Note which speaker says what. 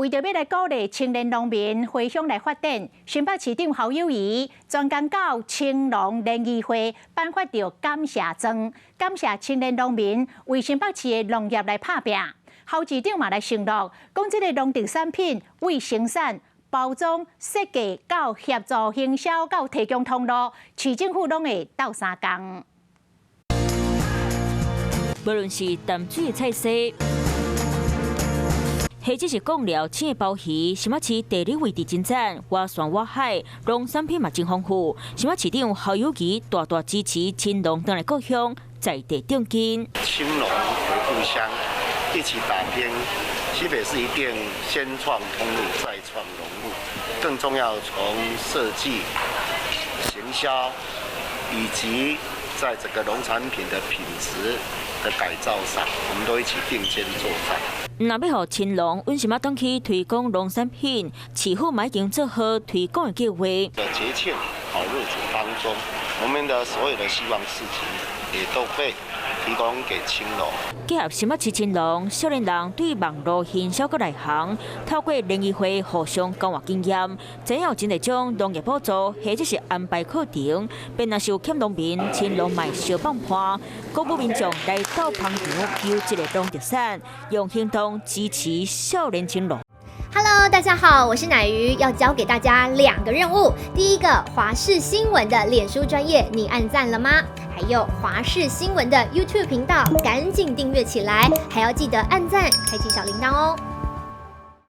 Speaker 1: 為著欲來鼓勵青年農民回鄉來發展，新北市長侯友宜專工到青農聯誼會頒發著感謝狀，感謝青年農民為新北市的農業來拍拚。侯市長嘛來承諾，講這個農特產品為生產、包裝、設計到協助行銷到提供通路，市政府攏會鬥相共。
Speaker 2: 無論是淡水的菜踅，或者是貢寮青的鮑魚，新北市地理位置真讚，外山外海，農產品嘛真豐富。新北市長侯友宜大大支持青農轉來故鄉，在地重金。
Speaker 3: 青農回故鄉，一起打拼。新北市一定先創通路，再創農路，更重要從設計、行銷以及在這個農產品的品質的改造上，我們都一起並肩作戰。
Speaker 2: 若欲予青農穩心仔轉去推廣農產品，市府嘛已經做好推廣的計劃。
Speaker 3: 的節慶好日子當中，我們的所有的希望市集也都會提供給青農。
Speaker 2: 結合新北市青農，少年人對網路行銷閣內行，透過聯誼會互相交換經驗，知影有真濟種農業補助，或者是安排課程，便若是有欠農民，青農嘛相幫伴，鼓舞民眾來到捧場優質的農特產，用行動支持少年青農。
Speaker 4: Hello，大家好，我是乃瑜，要交給大家兩個任務。第一個，華視新聞的臉書專頁，你按讚了嗎？還有華視新聞的 YouTube 頻道，趕緊訂閱起來，還要記得按讚，開啟小鈴鐺哦。